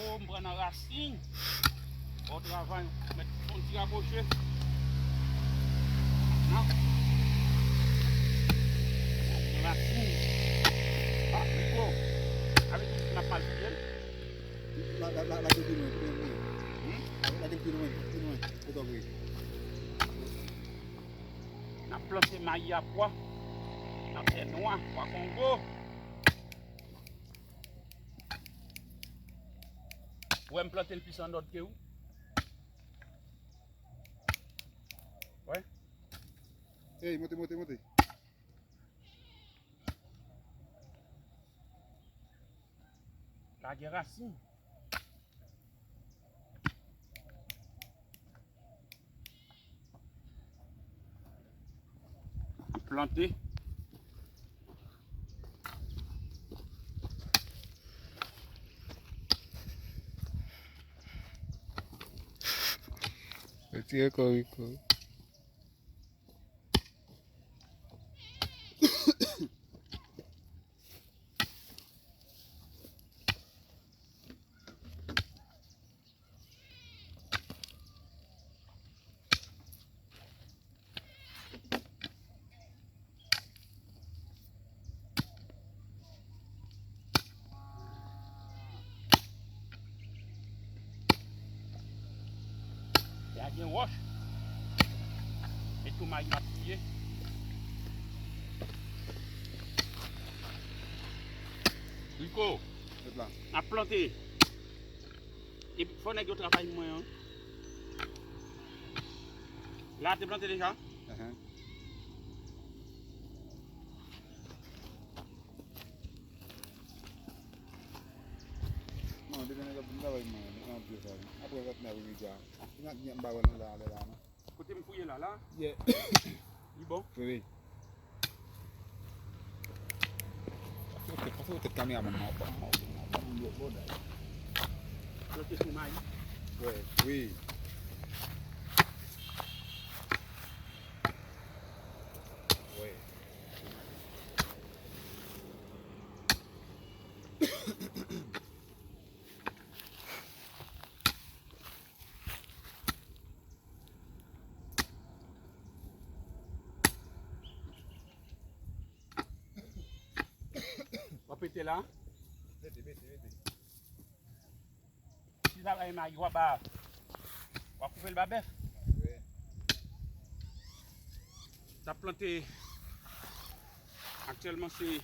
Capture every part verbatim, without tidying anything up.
O, m pran nan rasin. Bon travay, mèt fè yon ti rapwoche. Nan. Nan rasin. Ah, Rico. Avèk ki n ap mal fouye l? La, la, la, la, pi lwen, pi lwen. Hmm? La, la, pi lwen, pi lwen. Kote w ye? N ap plante mayi a pwa. Nan tè nwa, pwa Kongo. Ou wè m plante l plis annòd ke ou? Wè. Ey, monte, monte, monte. Lage rasin. Plante. Retire kò Rico. Ya gen wòch. E tou mayi m ap touye. Rico. Ret la. N ap plante. Epi fò nèg yo travay mwen an. La te plante deja? Ahan. Non, depi nèg ap vin travay mwen an, nan pye sa wi. Apre vèt nèf wi, deja. N ap byen ba wè nan la, lè la non. Kote m fouye la, la? Yeah. Li bon? Wi, wi. Pase w tèt, pase w tèt kameramann nan, pa, pa, pa, pa, pa, pa, pa, pa. Plante sou mayi. Wi, wi. Wi. W ap mete la. Mete, mete, mete. Si sa bay mayi, w ap ba, w ap koupe l ba bèf. Wi. N ap plante aktyèlman, se,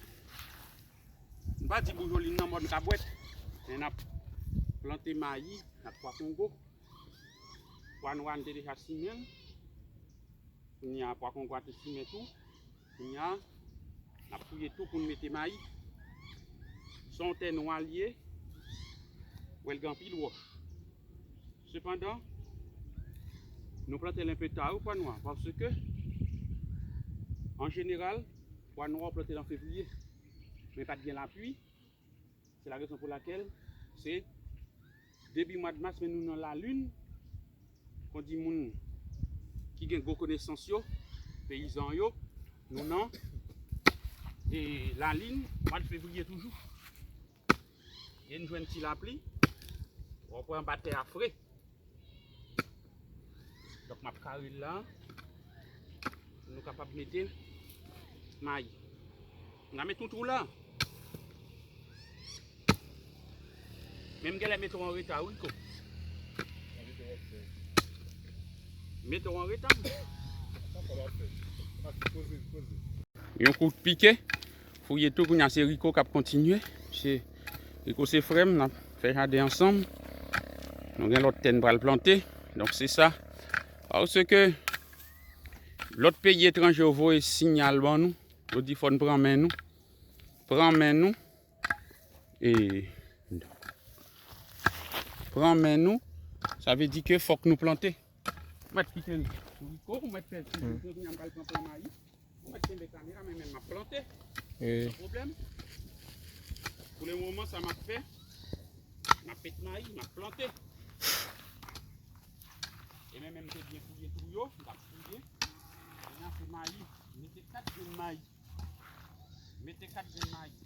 m pa di boujolim nan mòn kabwèt, men n ap plante mayi, n ap pwa kongo. Pwa nwa n te deja simen l. Kounye a pwa kongo a te simen tou. Kounye a, n ap fouye tou pou n mete mayi. Se yon tè nwa l ye, wè l gen anpil wòch. Sepandan, nou plante l enpe ta wi pwa nwa, paske, an jeneral, pwa nwa w plante l an fevriye, men pa t gen lapli. Se la rezon pou lakèl se debi mwa d mas, men nou nan lalin. Kon di moun ki gen gwo konesans yo, peyizan yo, nou nan, e, lalin, mwa d fevriye toujou. E n jwenn ti lapli, w ap wè anba tè a fre. Donk, m ap kare l la. Pou nou kapab mete mayi. M ka mete yon twou la. Men m genlè mete w an reta, wi, Rico. Mete w an reta. Yon kout pike. Fouye tou, kounye a se Rico k ap kontinye. Se Rico se frè m, n ap fè jaden ansanm. Nou gen lòt tè n pral plante. Donk se sa. Paske lòt peyi etranje yo voye siyal ban nou. Yo di fò n pran men nou. Pran men nou. E pran men nou, sa vle di ke fòk nou plante. Ou mèt kite Rico, ou mèt fè, kounye a m pral pran plan mayi. Ou mèt kenbe kamera, men, men m ap plante. Wi. San pwoblèm. Pou le moman, sa m ap fè, m ap pèt mayi, m ap plante. E men, men m te byen fouye twou yo, m ap fouye. Kounye a se mayi, mete kat grenn mayi. Mete kat grenn mayi.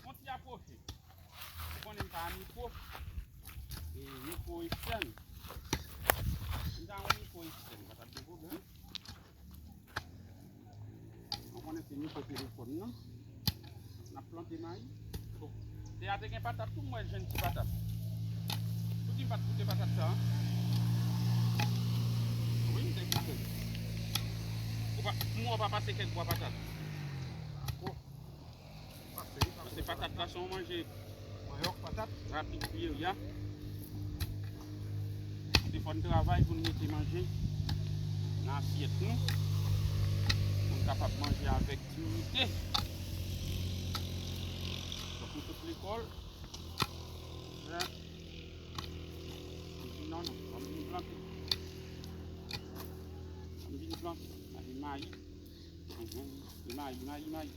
Fon ti apwoche. Ou konnen m pa a mikwo. E mikwo ekstèn. Si m ta yon mikwo ekstèn, pa t ap gen pwoblèm. Mwen konnen se mikwo telefòn nan. N ap plante mayi. Bon. Tè a te gen patat tou, m wè jwenn ti patat. Pou ki m pa t koute patat sa a? Wi, m te koute. Ou pa, m wè w pa pase kèk bwa patat. Pase, pase. Paske patat la se yon manje rapid pou yo, ya. Te fò n travay pou n mete manje nan asyèt nou, pou n kapab manje avèk diyite. Fòk nou sot lekòl. Ya. Epi non, non, fò m vin plante. Fò m vin plante. Gade mayi. Mhm. E mayi, mayi, mayi.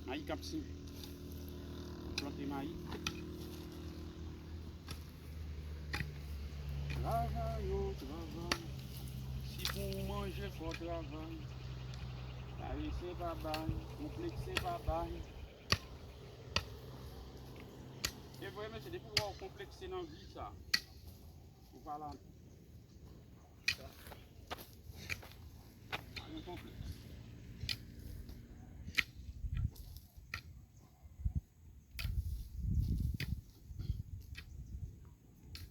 Mayi k ap simen. Plante mayi. Travay, o, travay. Si pou w manje, fò w travay. Parese pa bay, konplekse pa bay. E vre, mesye, depi w wè w konplekse nan vi sa, ou pa la. Pa gen konplèks.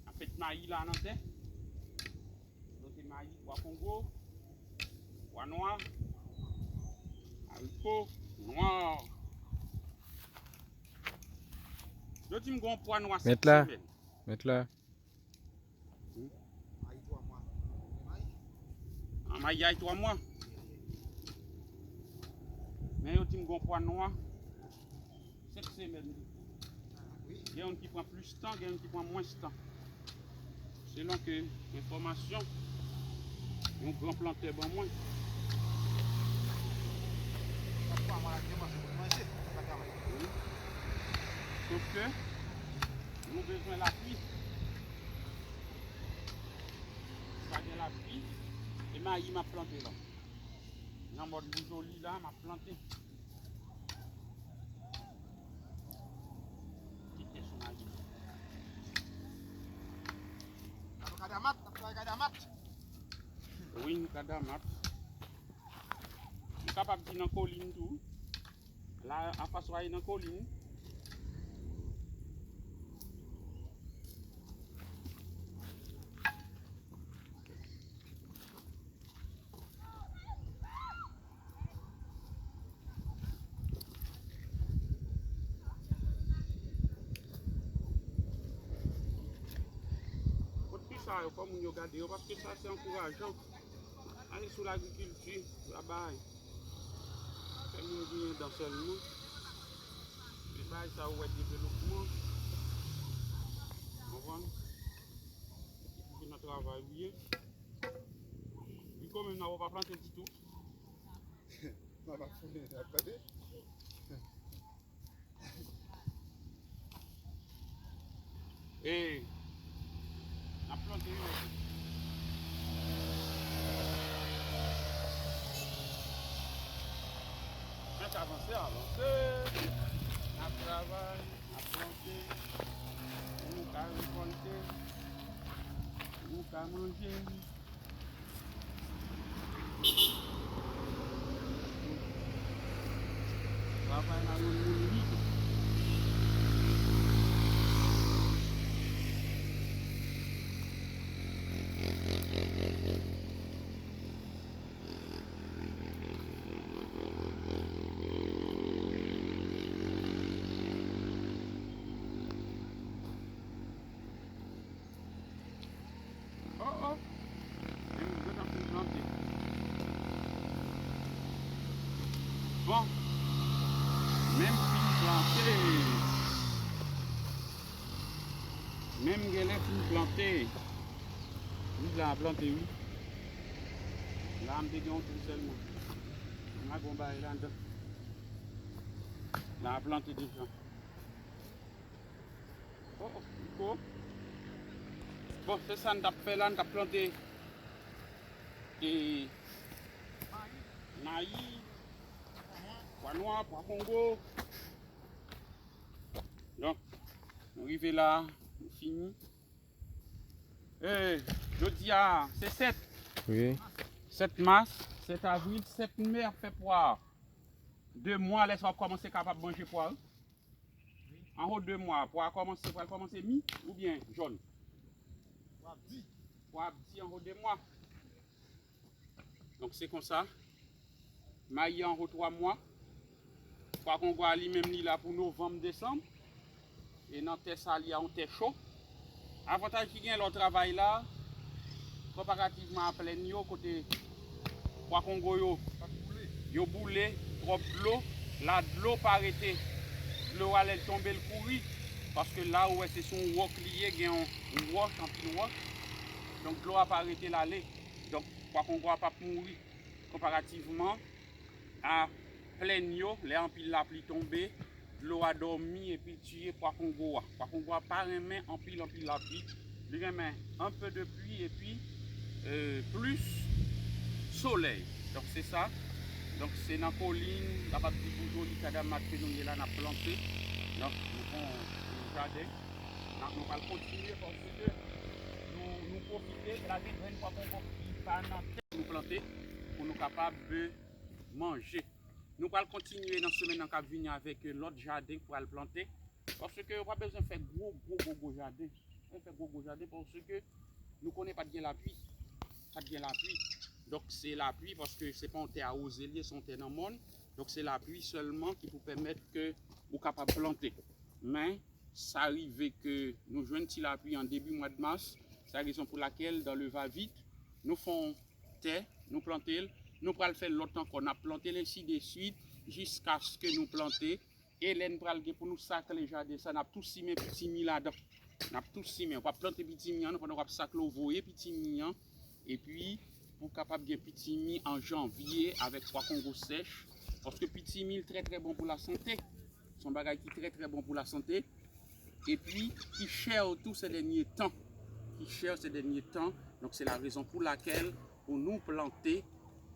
N ap met mayi la nan tè. Plante mayi, pwa kongo, pwa nwa, ariko nwa. Yo di m gon pwa nwa sèt semèn. Met la. Met la. Hmm? Mayi twa mwa. Mayi? An, mayi ay twa mwa. Men yo di m gon pwa nwa. Senk semèn. Gen youn ki pran plis tan, gen youn ki pran mwens tan. Selon ke enfòmasyon yon gran plantè ban mwen. Wi. Sof ke nou bezwen lapli. Pa gen lapli, e mayi m ap plante la. Nan mòn Boujoli la, m ap plante. Kite sou mayi. Gado kadamat, n ap travay kadamat. Wi, kadamat. Nou kapab di nan kolin tou. La, anfas w a ye nan kolin. Kot fi sa yo, fò moun yo gade yo, paske sa se ankourajan. Ale sou lagrikilti, la bay. Fè moun genyen dan sèlman. Men bay sa ou wè devlopman. Konprann? Epi se nan travay ou ye. Rico menm nan, ou pa plante ditou. Mwen pa fouye, n ap plante. Ey, n ap plante wi, mesye. Fèk avanse, avanse. N ap travay, n ap plante. Pou nou ka rekòlte, pou nou ka manje. Travay la rann moun lib. Oh, oh. Menm grenn ap fin plante. Bon. Menm fin plante. Menm genlè fin plante. Wi, la plante, wi. La, m te gen yon tou sèlman. M lage yon bagay ladan. La plante deja. Oh, oh, Rico. Bon, se sa n t ap fè la, n t ap plante, e, mayi, pwa nwa, pwa kongo. Donk, nou rive la, nou fini. E, jodi a, se sèt. Wi. Sèt mas, sèt avril, sèt me ap fè pwa. De mwa, lè sa w ap kòmanse kapab manje pwa. Anwo de mwa, pwa a kòmanse, pral kòmanse mi oubyen jòn. Pwa ap di anwo de mwa. Donk, se konsa. Mayi anwo twa mwa. Pwa kongo a li menm li la pou novanm, desanm. E nan tè sa, li a yon tè cho. Avantaj ki gen lè w travay la, konparativman a plèn yo, kote pwa kongo yo, yo boule, twòp dlo, la dlo pa rete. Dlo a lè l tonbe, l kouri. Paske la ou wè se sou yon wòk li ye, gen yon wòch, anpil wòch. Donk dlo a pa rete, l ale. Donk pwa kongo a p ap mouri. Konparativman a plèn yo, lè anpil lapli tonbe, dlo a dòmi epi l tiye pwa kongo a. Pwa kongo a pa renmen anpil, anpil lapli. Li renmen un peu de pluie epi, euh, plus solèy. Donk, se sa. Donk, se nan kolin, kapab di pou joli kadamat ke nou ye la, n ap plante. Donk, nou fè yon, yon jaden. N ap, nou pral kontinye paske nou, nou pwofite lage grenn pwa kongo ki pa nan tè nou plante pou nou kapab manje. Nou pral kontinye nan semèn nan k ap vini avèk lòt jaden k pral plante. Paske yo pa bezwen fè gwo, gwo, gwo, gwo jaden. Yo fè gwo, gwo jaden paske nou konnen pa t gen lapli. Pa t gen lapli. Donk, se lapli paske se pa yon tè awoze li ye, se yon tè nan mòn. Donk, se lapli sèlman ki pou pèmèt ke ou kapab plante. Men, sa rive ke nou jwenn ti lapli an debi mwa de mas. Se rezon pou lakèl, dans le va-vite, nou fè yon tè, nou plante l. Nou pral fè lòt ankò, n ap plante l ensi de swit, jiskaske nou plante. E lè n pral gen pou nou sakle jaden sa, n ap tou simen pitimi ladan. N ap tou simen. W ap plante pitimi an, pandan w ap sakle, w voye pitimi an. Epi, pou kapab gen pitimi an janvye avèk pwa kongo sèch. Paske pitimi, l trè, trè bon pou lasante. Se yon bagay ki trè, trè bon pou lasante. Epi, ki chè tou se dènye tan. Ki chè se dènye tan. Donk, se la rezon pou lakèl pou nou plante,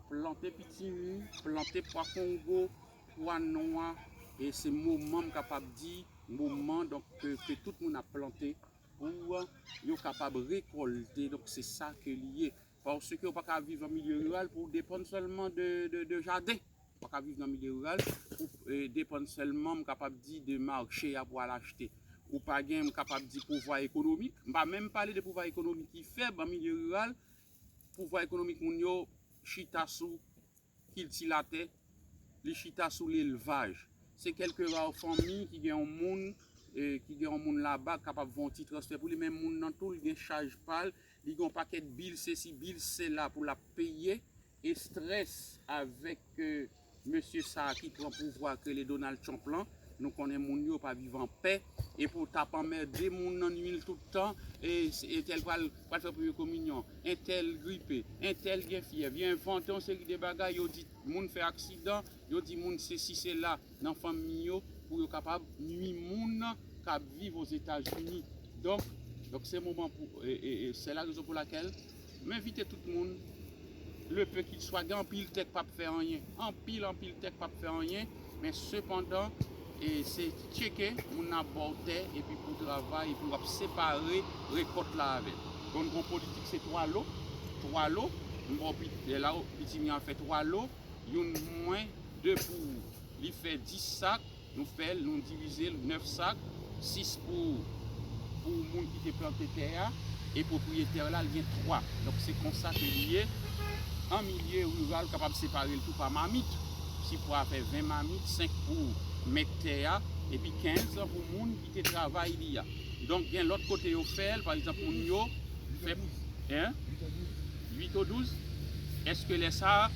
plante pitimi, plante pwa kongo, pwa nwa, e se moman m kapab di, moman, donk, ke, ke tout moun ap plante pou yo kapab rekòlte. Donk, se sa ke li ye. Paske ou pa ka viv an milye riral pou w depann sèlman de, de, de jaden. Ou pa ka viv nan milye riral pou, e, depann sèlman, m kapab di, de mache a pou al achte. Ou pa gen, m kapab di, pouvwa ekonomik. M pa menm pale de pouvwa ekonomik ki fèb an milye riral. Pouvwa ekonomik moun yo chita sou kilti latè, li chita sou lelvaj. Se kèlke ra fanmi ki gen yon moun, e, ki gen yon moun laba k kapab fè yon ti transfè pou li, men moun nan tou, li gen chaj pa l, li gen yon pakèt bil sesi, bil sela pou l ap peye, estrès avèk, e, mesye sa a ki pran pouvwa a k rele Donald Trump lan. Nou konnen moun yo pa viv anpè. E pou w t ap anmède moun nan nwi l tout tan, e, e entèl pral, pral fè premye kominyon, entèl gripe, entèl gen fyèv. Yo envante yon seri de bagay, yo di moun fè aksidan, yo di moun sesi sela nan fanmi yo pou yo kapab nwi moun k ap viv Ozetazini. Donk, donk se moman pou, e, e, e, se la rezon pou lakèl m envite tout moun, le peu qu'il soit, gen anpil tè k p ap fè anyen, anpil, anpil tè k p ap fè anyen, men sepandan, e se tcheke moun nan ap ba w tè, epi pou w travay, epi w ap separe rekòt la avè l. Donk, gon politik se twa lo, twa lo, m ba w pit-, la, pitimi an fè twa lo, youn mwen, de pou ou. Li fè dis sak, nou fè l, nou divize l, nèf sak, sis pou, pou moun ki te plante tè a, e pwopriyetè la, l gen twa. Donk, se konsa ke li ye. An milye riral, ou kapab separe l tou pa mamit. Si pwa a fè ven mamit, senk pou mèt tè a, epi kenz pou moun ki te travay li a. Donk, gen lòt kote yo fè l, pa egzanp, moun yo fè, en? Uit ou douz? Èske lè sa a,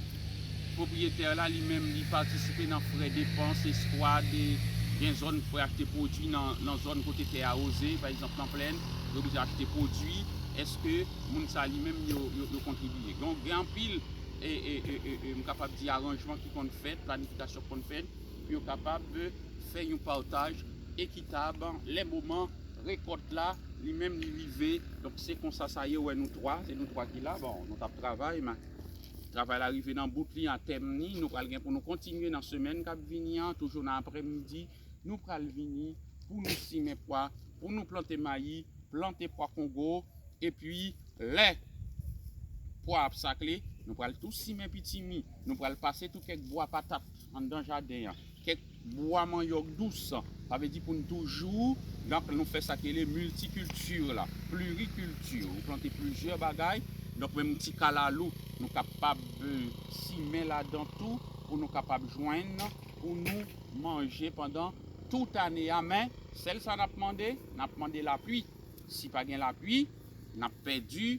pwopriyetè la, li menm, li patisipe nan frè depans, espwa de gen zòn pou achte pwodui nan, nan zòn kote tè a woze, pa egzanp, nan plèn, yo bezwen achte pwodui, èske moun sa li menm, yo, yo, yo kontribiye? Donk, gen anpil, e, e, e, e, e, m kapab di, aranjman ki konn fèt, planifikasyon ki konn fèt, pou yo kapab fè yon pataj ekitab lè moman rekòt la, li menm li rive. Donk, se konsa sa ye, wè nou twa, se nou twa ki la. Bon, nou t ap travay, men travay la rive nan bout li, a tèm ni. Nou pral gen pou nou kontinye nan semèn k ap vini an, toujou nan aprèmidi, nou pral vini pou nou simen pwa, pou nou plante mayi, plante pwa kongo, Epi lè pwa ap sakle, nou pral tou simen pitimi, nou pral pase tou kèk bwa patat anndan jaden an, kèk bwa manyòk dous. Sa vle di pou n toujou, donk, nou fè sa k rele miltikilti la, plirikilti. Ou plante plizyè bagay, donk, menm ti kalalou, nou kapab, euh, simen ladan tou pou nou kapab jwenn pou nou manje pandan tout ane a. Men, sèl sa n ap mande, n ap mande lapli. Si pa gen lapli, n ap pèdi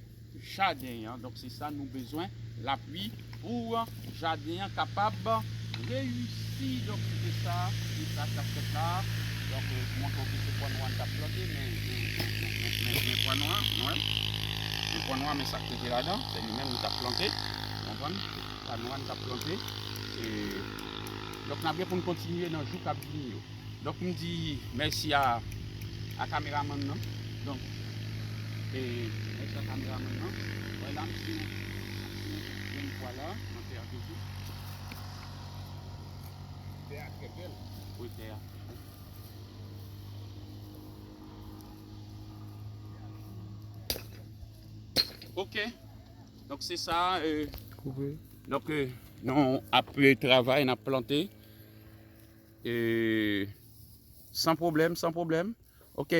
jaden an. Donk, se sa nou bezwen, lapli, pou jaden an kapab reyisi. Donk, se sa, se sa k ap fèt la. Donk, euh, montre w ke se pwa nwa n t ap plante, men, men, men, men, men, men pwa nwa, nou wè. Men pwa nwa, men sa k rete ladan, se li menm nou t ap plante. Ou konprann? Pwa nwa n t ap plante. E, donk, n ap gen pou n kontinye nan jou k ap vini yo. Donk, m di mèsi a, a kameramann nan. Donk, e, mèsi a kameramann nan. Wè la, m sou, m sou grenn pwa la, nan tè a toujou. Tè a trè bèl. Wi, tè a. Ok. Donk, se sa, e, donk, e, nou ap, e, travay, n ap plante. E, san pwoblèm, san pwoblèm. Ok.